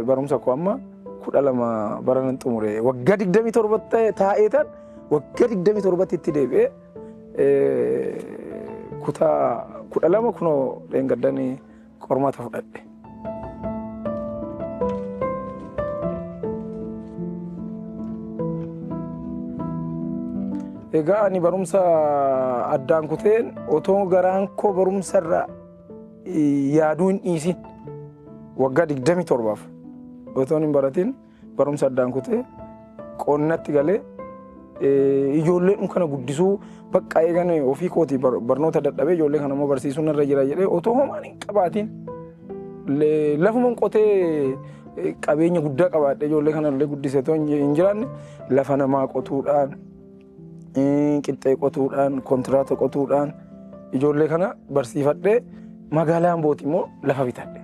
Barumsa koo amma 12 bara nan xumure. Waggaa 27 taa'eetan waggaa 27tti itti deebi'ee kutaa 12 kunoo dheengaddanii qormaata fudhadhe. Egaa ani barumsa addaan kuteen otoo garaan koo barumsa irraa yaaduu hin dhiisin waggaa 27f otoo hin baratin barumsa addaan kutee qonnatti galee ijoolleen kana guddisuu bakka eegan ofii kootii barnoota dadhabee ijoollee kana immoo barsiisuun irra jira jedhee otoo homaan hin qabaatin lafuma qotee qabeenya guddaa qabaadhee ijoollee kana illee guddisee otoo hin jiraanne lafa namaa qotuudhaan qixxee qotuudhaan kontiraata qotuudhaan ijoollee kana barsiifadhee magaalaa Ambooti immoo lafa bitadhe.